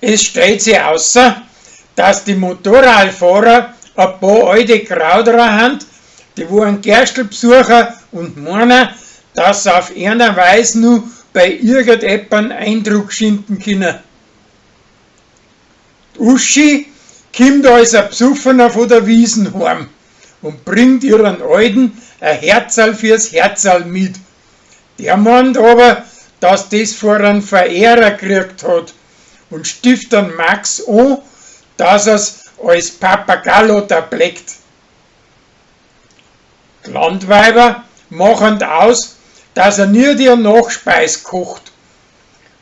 Es stellt sich außer, dass die Motorradfahrer ein paar alte Krauderer han, die wo einen Gerstl besuchen und meinen, dass sie auf einer Weise nur bei irgendjemandem Eindruck schinden können. Die Uschi kommt als ein Besoffener von der Wiesen heim und bringt ihren Alten ein Herzerl fürs Herzerl mit. Der meint aber, dass das vor einem Verehrer gekriegt hat und stiftet den Max an, dass er's als Papagallo da bleckt. Die Landweiber machen aus, dass er nie die Nachspeis kocht.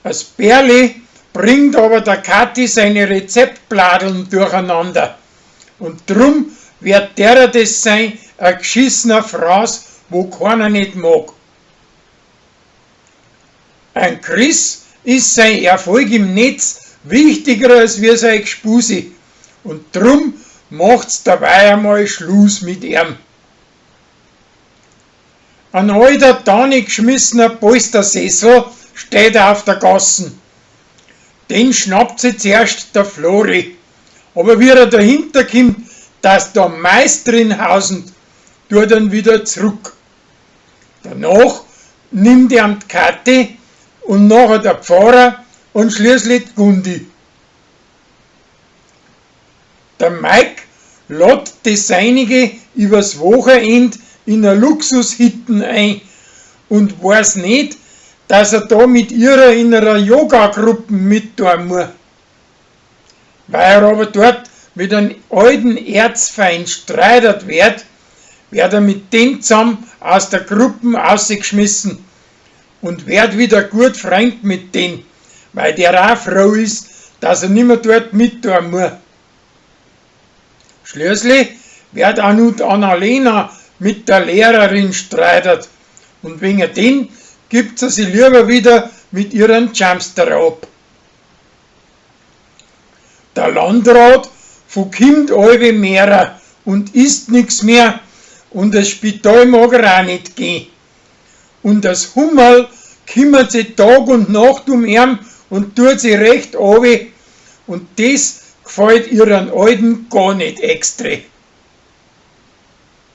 Das Bärli bringt aber der Kathi seine Rezeptbladeln durcheinander. Und drum wird derer das sein ein geschissener Fraß, wo keiner nicht mag. Ein Chris ist sein Erfolg im Netz wichtiger als wie sein Gspusi. Und drum macht's dabei einmal Schluss mit ihm. Ein alter, geschmissener Polstersessel steht auf der Gassen. Den schnappt sich zuerst der Flori. Aber wie er dahinter kommt, dass da Mais drin hausen, tut er ihn wieder zurück. Danach nimmt er die Kathi und nachher der Pfarrer und schließlich die Gundi. Der Mike lädt die Seinige übers Wochenende in eine Luxushütten ein und weiß nicht, dass er da mit ihrer in einer Yoga-Gruppe mittun muss. Weil er aber dort mit einem alten Erzfeind streitet wird, wird er mit dem zusammen aus der Gruppe rausgeschmissen und wird wieder gut Freund mit denen, weil der auch froh ist, dass er nimmer dort mittun muss. Schließlich wird auch noch die Annalena mit der Lehrerin streitet und wegen den gibt sie sich lieber wieder mit ihren Jumpster ab. Der Landrat verkommt allwe mehrer und isst nix mehr und das Spital mag er auch nicht gehen. Und das Hummerl kümmert sich Tag und Nacht um ihn und tut sich recht awe und das gefällt ihren Alten gar nicht extra.